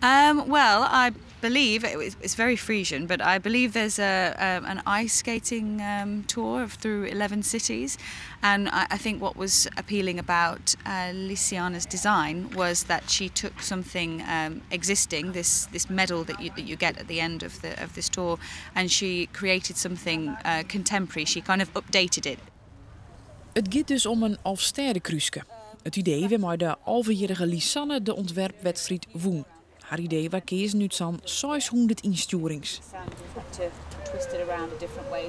Well, I believe it's very Frisian, but I believe there's an ice skating tour through 11 cities. And I think what was appealing about Lysiane's design was that she took something existing, this medal that you get at the end of this tour, and she created something contemporary. She kind of updated it. It giet dus om in Alvestêdekrúske. It idee wêrmei de 11-jierrige Lisanne de ûntwerpwedstriid wûn. Har idee waard keazen út sa'n 600 ynstjoerings.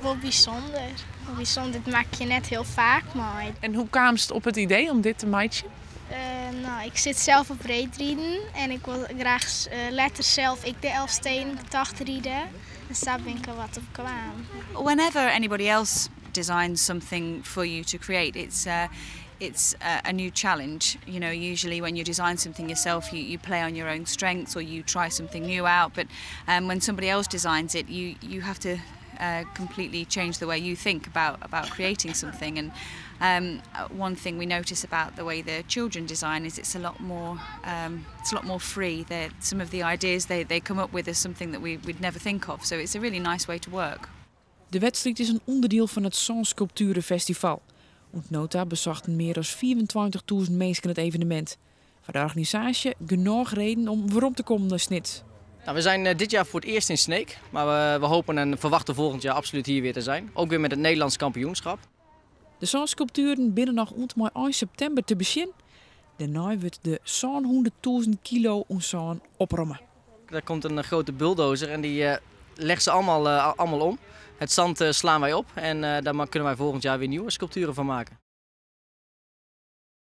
Wol bysûnder. Wol bysûnder, dat meitsje je net hiel faak mei. En hoe kaamst op it idee om dit te meitsjen? No, ik sit sels op reedriden en ik wol graach letter sels ek de Elfstedentocht ride. En dêr bin ik der wat op kaam. Whenever anybody else designs something for you to create, it's a new challenge. Usually when you design something yourself, you play on your own strengths or you try something new out. But when somebody else designs it, you have to completely change the way you think about creating something. And one thing we notice about the way the children design is it's a lot more free. They're, some of the ideas they come up with is something that we'd never think of. So it's a really nice way to work. De wedstriid is in ûnderdiel fan it Sânskulptuerefestival. Oant no ta besochten mear as 25.000 minsken it evenemint. Foar de organisaasje genôch reden om werom te kommen nei Snits. Nou, we zijn dit jaar voor het eerst in Sneek, maar we hopen en verwachten volgend jaar absoluut hier weer te zijn. Ook weer met het Nederlands kampioenschap. De sânskulptueren binne noch oant en mei ein septimber te besjen. Dêrnei wurdt de 700.000 kilo oan sân opromme. Daar komt een grote bulldozer en die legt ze allemaal om. Het zand slaan wij op en daar kunnen wij volgend jaar weer nieuwe sculpturen van maken.